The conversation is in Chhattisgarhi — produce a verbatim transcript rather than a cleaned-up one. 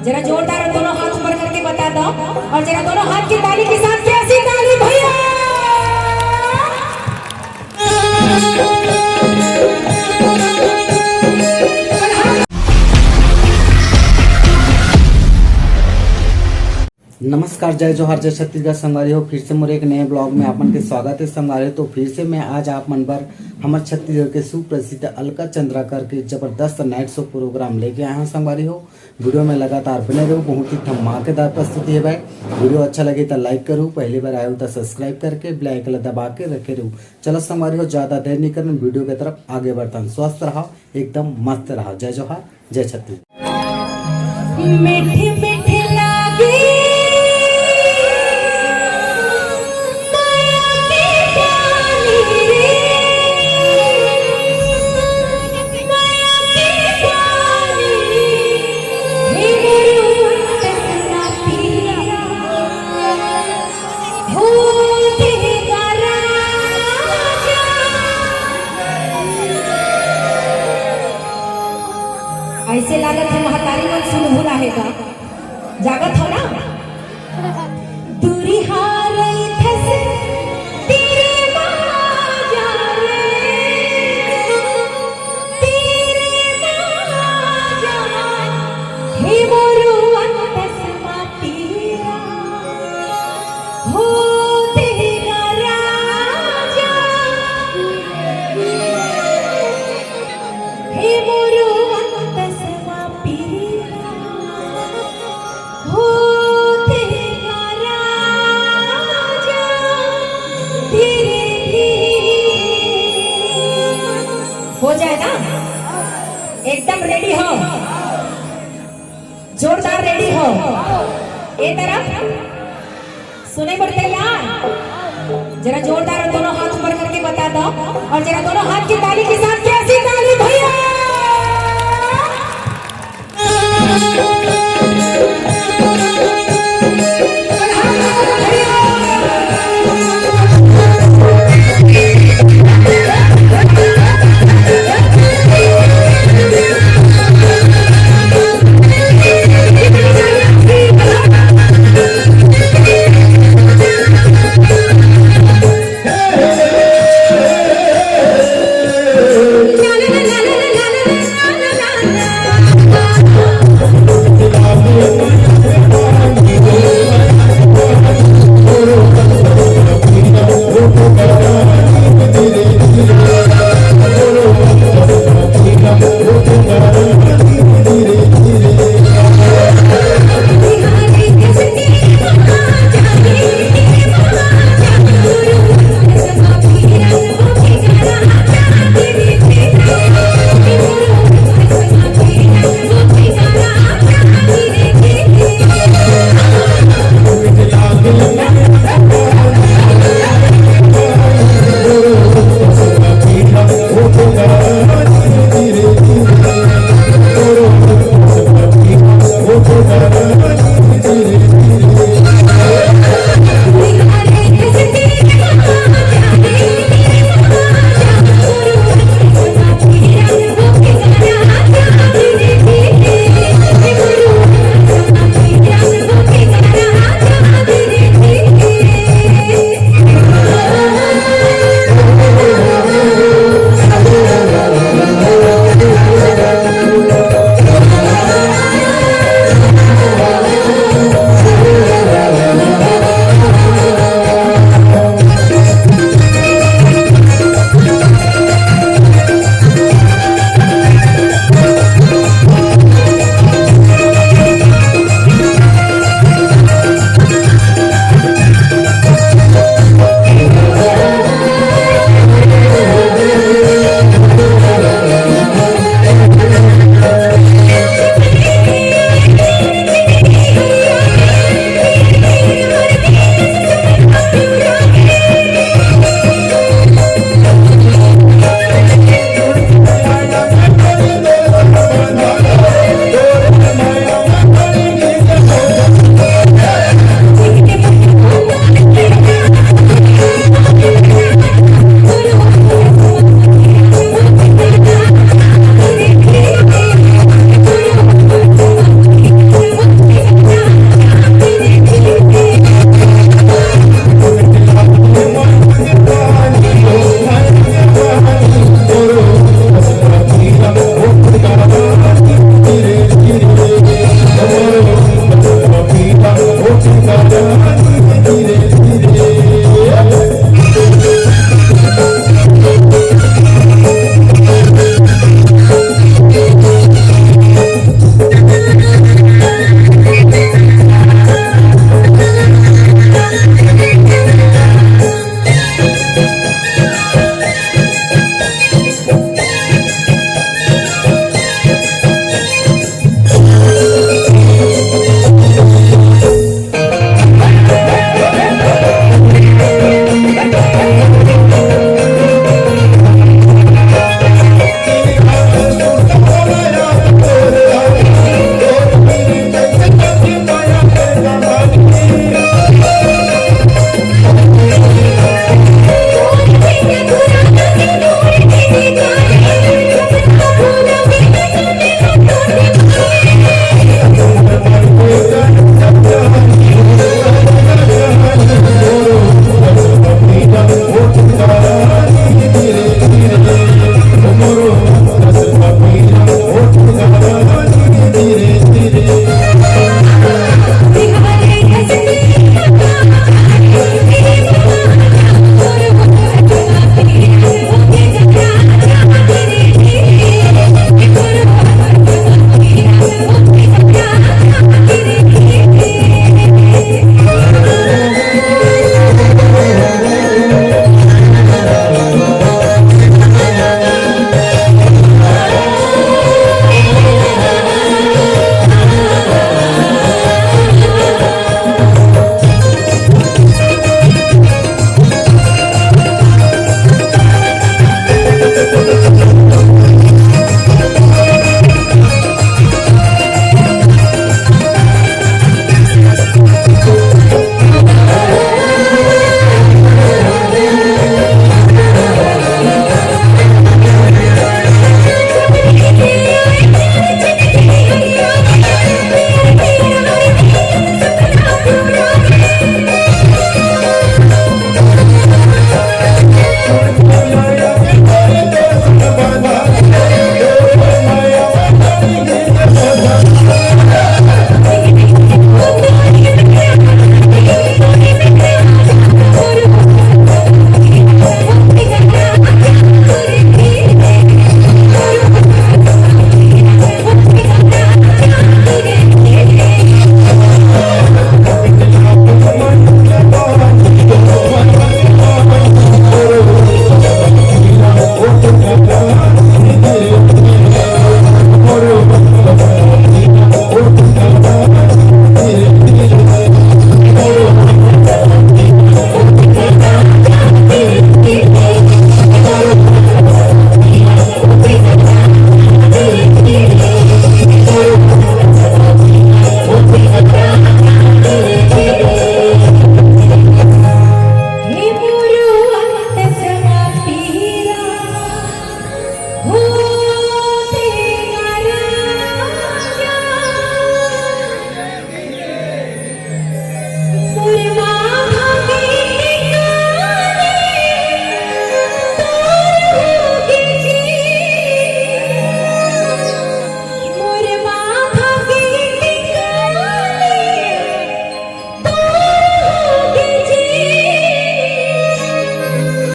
जरा जोरदार दोनों हाथ ऊपर करके बता दो, और जरा दोनों हाथ की ताली के साथ कैसी ताली भैया। नमस्कार, जय जोहार, जय छत्तीसगढ़ संगवारी हो। फिर से मोर एक नए ब्लॉग में आपन के स्वागत है संगवारी हो। तो फिर से मैं आज आप मन बर हमर छत्तीसगढ़ के सुप्रसिद्ध अलका चंद्राकर के जबरदस्त नाइट शो प्रोग्राम लेके आया हूँ संगवारी हो। वीडियो में लगातार बने रहू, बहुत ही धमाकेदार प्रस्तुति है भाई। वीडियो अच्छा लगे तो लाइक करू, पहली बार आए हो तो सब्सक्राइब करके बेल आइकन ला दबा के रखे रहू। चलो संगवारी हो, ज्यादा देर नहीं करन, वीडियो की तरफ आगे बढ़तन। स्वस्थ रहो, एकदम मस्त रहो। जय जोहार, जय छत्तीसगढ़। मीठे मीठे लागे माया के पानी रे, माया के पानी, हे मोर अंतस ना पीरा। हो देगा राजा। ऐसे लागत है महतारी मन सुन भुला है का। जागत हो ना? दूरी हार थस तेरे बाजा रे, तेरे बाजा। हे मोर अंतस मातिया, हो तेरा राजा। हे मोर अंतस मातिया, हो तेरा राजा। धीरे धीरे हो जाए ना, एकदम रेडी हो। जोरदार रेडी हो। ए तरफ सुने बर तैयार? जरा जोरदार दोनों हाथ ऊपर करके बता दो, और जरा दोनों हाथ की ताली के साथ कैसी ताली?